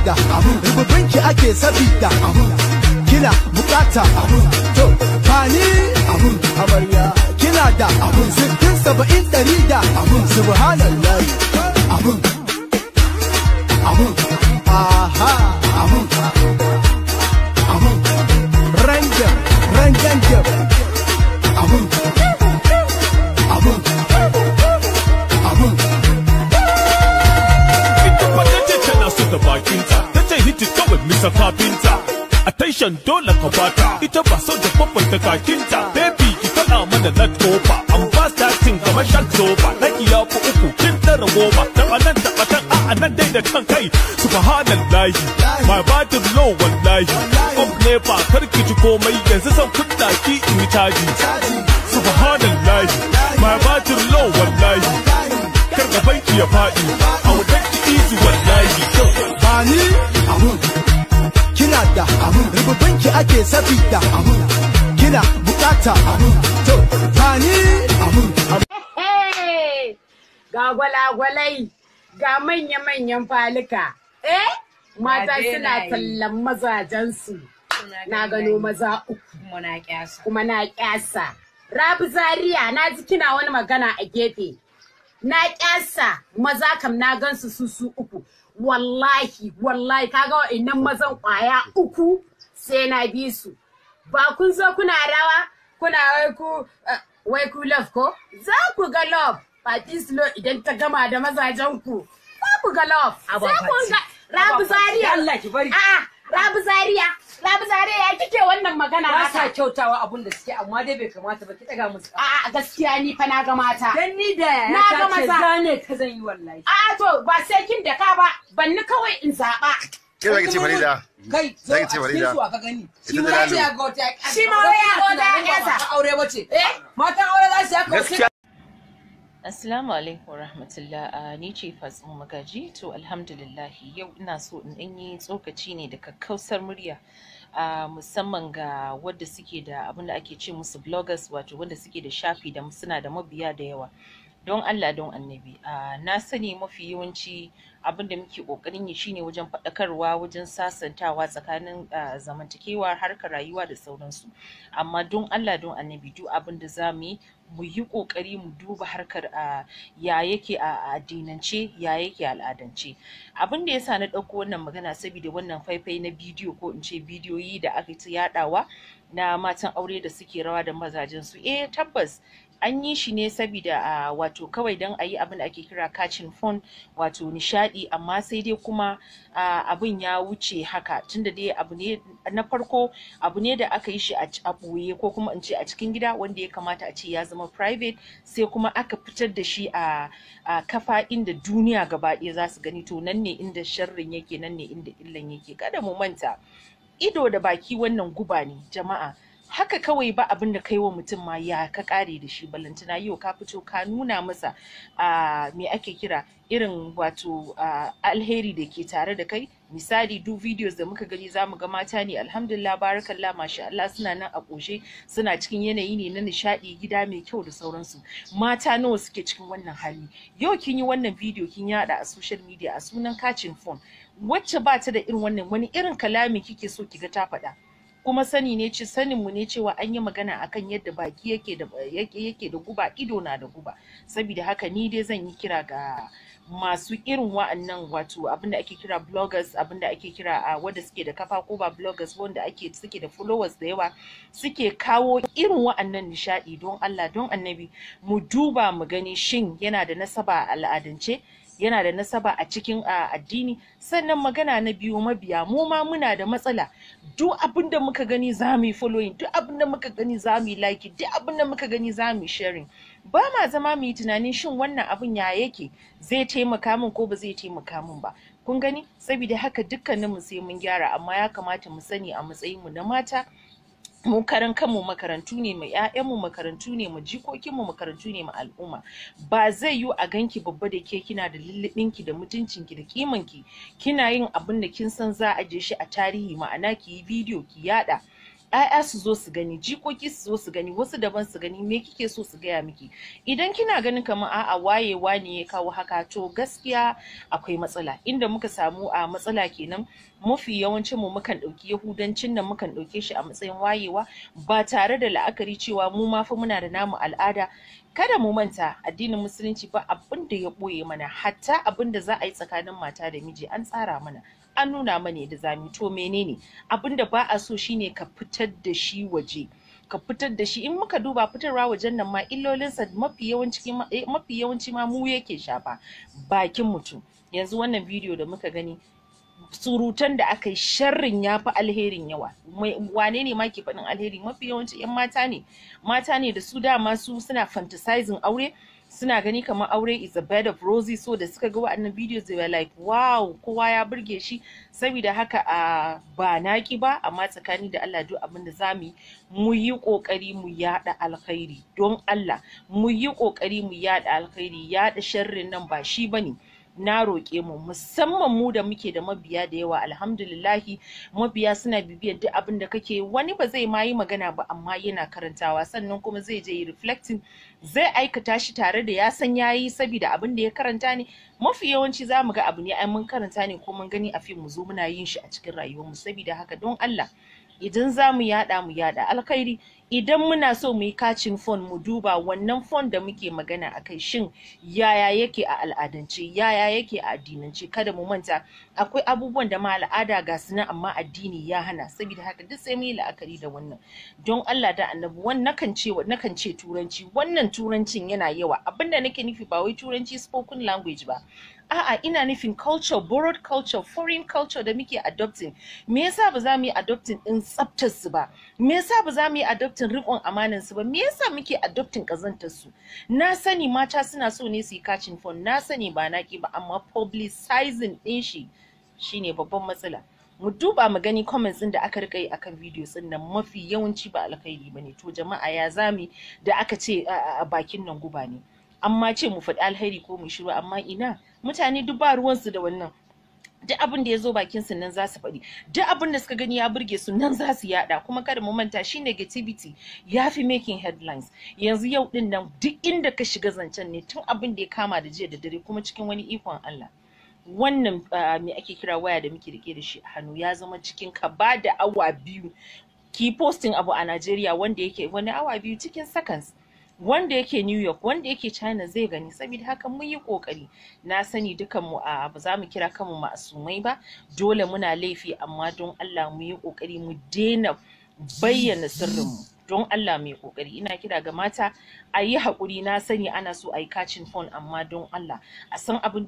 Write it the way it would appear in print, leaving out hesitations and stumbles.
da rububinki ake sabida kina bukata to fani amarya kina da 60 70 100 da subhanallahi abun abun aha abun abun rangam rangam abun abun abun. Ita fa tace tana so da bakinta, tace hiti kawai Mr. Kafinta. Attention dole ka bata, ita ba so da babban kakinta. Baby ki faɗa mana na tofa, an ba starting kamar shark sofa. Naki ya fi uku kin tara goma, taɓa nan taɓa can a'a nan dai da kan kai. Subhanallahi, my battery low wallahi. Off nepa kar ki ji komai yanzu zan kunna ki in yi caji. Subhanallahi, my battery low wallahi. Kar gaban ki ya faɗi, I will take it easy wallahi. Bani abun kina da rububinki ake sabida kina bukata to bani abun. Ga gwalagwalai, ga manya-manyan falika. Eh, mata suna tallan mazajensu. Na gano maza uku. Kuma na kyasa. Rabi Zaria, na ji kina wani magana a gefe. Na kyasa maza kam na gansu su uku. Wallahi, wallahi, kaga wa'innan mazan kwaya uku sai na bi su. Ba kun zo kuna rawa, kuna wai ku love ko? Za ku ga love. Fati Slow idan ta gama da mazajen ku. Za ku ga love. Sai kun ga Rabi Zaria. Allah ki bari. A'a, Rabi Zaria. Rabi Zaria ya kike wannan magana Ba sa haka? kyautawa abun da suke amma dai bai kamata ba ki daga musu. A'a, gaskiya ni fa na ga mata. Dan ni da yaya Na ta ga ce maza. zane ta zan yi wallahi. A'a to ba sai kin daka ba, banni kawai in zaba. Ke zaki ce Farida? Kai, zo Zaki a ce cikin Farida? su aka gani. Ita Shi da ma ya Lalo. ce ya ga wata ya kyasa. Shi ma ya ga wata ya Tunanin ba kyasa. matan aure bace. Eh? Matan aure za su yaka wasu. Gaskiya Assalamu alaikum rahmatullah, ni ce Fatsuma Magaji. To alhamdulillahi yau ina so in ɗan yi tsokaci ne da kakkausar murya, musamman ga wadda suke da abin da ake ce musu bloggers, wato wanda suke da shafi da suna da mabiya da yawa. Don Allah don annabi, na sani mafi yawanci abin da muke ƙoƙarin yi shine wajen faɗakarwa, wajen sasantawa tsakanin zamantakewa, harkar rayuwa da sauransu. Amma don Allah don annabi, duk abin da za mu yi, mu yi ƙoƙari mu duba harkar ya yake a addinance, ya yake a al'adance. Abin da yasa na ɗauko wannan magana saboda wannan faifai na bidiyo, ko in ce bidiyoyi da aka ta yaɗawa na matan aure da suke rawa da mazajen su. Eh, tabbas an yi shi ne saboda wato kawai don a yi abin da ake kira catching fun, wato nishaɗi, amma sai dai kuma abin ya wuce haka, tunda dai abu ne na farko, abu ne da aka yi shi a ɓoye, ko kuma in ce a cikin gida, wanda ya kamata a ce ya zama private, sai kuma aka fitar da shi a kafa inda duniya gaba ɗaya za su gani. To nan ne inda sharrin yake, nan ne inda illan yake. Kada mu manta, ido da baki wannan guba ne jama'a. Haka kawai ba abin da kai wa mutum ma ya ka kare da shi, balantana yau ka fito ka nuna masa me ake kira irin wato alheri da ke tare da kai. Misali, duk videos da muka gani zamu ga mata ne, alhamdulillah, barakallah, masha Allah, suna nan a ƙoshe, suna cikin yanayi ne na nishaɗi, gida mai kyau da sauransu. Mata nawa suke cikin wannan hali? Yau kin yi wannan video kin yada a social media a sunan catching phone, wacce ba ta da irin wannan, wani irin kalami kike so kiga ta faɗa? Kuma sani ne ce sanin mu ne cewa an yi magana akan yadda baki yake da yake da guba, ido na da guba. Saboda haka ni dai zan yi kira ga masu irin wa'annan, wato abinda ake kira bloggers, abinda ake kira a wanda suke da kafa, ko ba bloggers, wanda ake suke da followers da yawa, suke kawo irin wa'annan nishadi, don Allah don annabi mu duba mu gani shin yana da nasaba a al'adance, yana da nasaba a cikin addini. Sannan magana na biyu, mabiya mu ma muna da matsala. Duk abin da muka gani za mu yi following, duk abin da muka gani za mu yi like, duk abin da muka gani za mu yi sharing. Ba ma zama mu yi tunanin shin wannan abin ya yake, zai taimaka min ko ba zai taimaka min ba. Kun gani? Saboda haka dukkanin mu sai mun gyara. Amma ya kamata mu sani a matsayin mu na mata, mu karan kanmu makarantu ne, mu ƴaƴanmu makarantu ne, mu jikokinmu makarantu ne, mu al'umma. Ba zai yiwu a ganki babba da ke kina da lullubinki da mutuncinki da kimanki, kina yin abin da kin san za a je shi a tarihi, ma'ana ki yi bidiyo ki yada 'Ya'ya su zo su gani, jikoki su zo su gani, wasu daban su gani, me kike so su gaya miki? Idan kina ganin kamar a'a, wayewa ne ya kawo haka, to gaskiya akwai matsala. Inda muka samu a matsala kenan, mafi yawancin mu mukan ɗauki Yahudancin nan, mukan ɗauke shi a matsayin wayewa, ba tare da la'akari cewa mu ma fa muna da namu al'ada. Kada mu manta, addinin Musulunci ba abin da ya ɓoye mana, hatta abin da za a yi tsakanin mata da miji an tsara mana, an nuna mana yadda za mu. To menene abin da ba a so? Shine ka fitar da shi waje, ka fitar da shi. In muka duba fitarwa wajen nan ma, illolinsa mafi yawanci ma mu yake shafa, bakin mutum. Yanzu wannan bidiyo da muka gani, surutan da aka yi, sharrin ya fi alherin yawa. Wane ne ma ke faɗin alheri? Mafi yawanci 'yan mata ne, mata ne da su dama su suna fantasizing aure, suna gani kamar aure is a bed of roses. So da suka ga wa'annan videos, they were like, "Wow, kowa ya burge shi." Saboda haka a ba naki ba, amma tsakani da Allah, duk abin da zamu yi, mu yi kokari mu yada alkhairi. Don Allah mu yi kokari mu yada alkhairi. Yada sharrin nan ba shi bane. Na roƙe mu, musamman mu da muke da mabiya da yawa, alhamdulillahi, mabiya suna bibiyar duk abin da kake. Wani ba zai ma yi magana ba, amma yana karantawa, sannan kuma zai je yi reflecting, zai aikata shi tare da ya san yayi, saboda abin da ya karanta ne. Mafi yawanci za mu ga abu ne ai mun karanta ne ko mun gani a fim, mu zo muna yin shi a cikin rayuwarmu. Saboda haka, don Allah, idan za mu yada, mu yada alkhairi. Idan muna so mu yi catching fun, mu duba wannan fun da muke magana a kai, shin yaya yake a al'adance, yaya yake a addinance? Kada mu manta, akwai abubuwan da ma al'ada ga su nan, amma addini ya hana. Saboda haka duk sai mu yi la'akari da wannan. Don Allah da Annabi, wannan nakan ce turanci, wannan turancin yana yawa. Abinda nake nufi, ba wai turanci spoken language ba, a'a, ina nufin culture, borrowed culture, foreign culture da muke adopting. Me yasa ba za mu yi adopting din tsaftar su ba? Me yasa ba za mu yi adopting riƙon amanan su ba? Me yasa muke adopting kazantar su? Na sani mata suna so ne su yi catching fun, na sani, ba naki ba, amma publicizing din shi shine babban matsala. Mu duba mu gani comments din da aka rika yi akan videos din nan, mafi yawanci ba alkhairi bane. To jama'a, ya zami da aka ce a bakin nan guba ne, amma ce mu faɗi alheri ko mu shiru, amma ina, mutane duk ba ruwansu da wannan. Duk abin da ya zo bakin su nan za su faɗi, duk abin da suka gani ya burge su nan za su yada. Kuma kada mu manta, shi negativity ya fi making headlines. Yanzu yau din nan duk inda ka shiga zancen ne, tun abin da ya kama da jiya da dare. Kuma cikin wani ikon Allah, wannan me ake kira waya da muke rike da shi a hannu ya zama cikin ka ba da awa 2 ki posting abu a Najeriya, wanda yake wani awa 2, cikin seconds wanda yake New York, wanda yake China zai gani. Saboda haka mun yi kokari. Na sani dukan mu a ba za mu kira kanmu ma'asumai ba, dole muna laifi, amma don Allah mu yi kokari mu daina bayyana sirrinmu. Don Allah mu yi kokari. Ina kira ga mata, a yi haƙuri. Na sani ana so a yi catching fun, amma don Allah a san abin da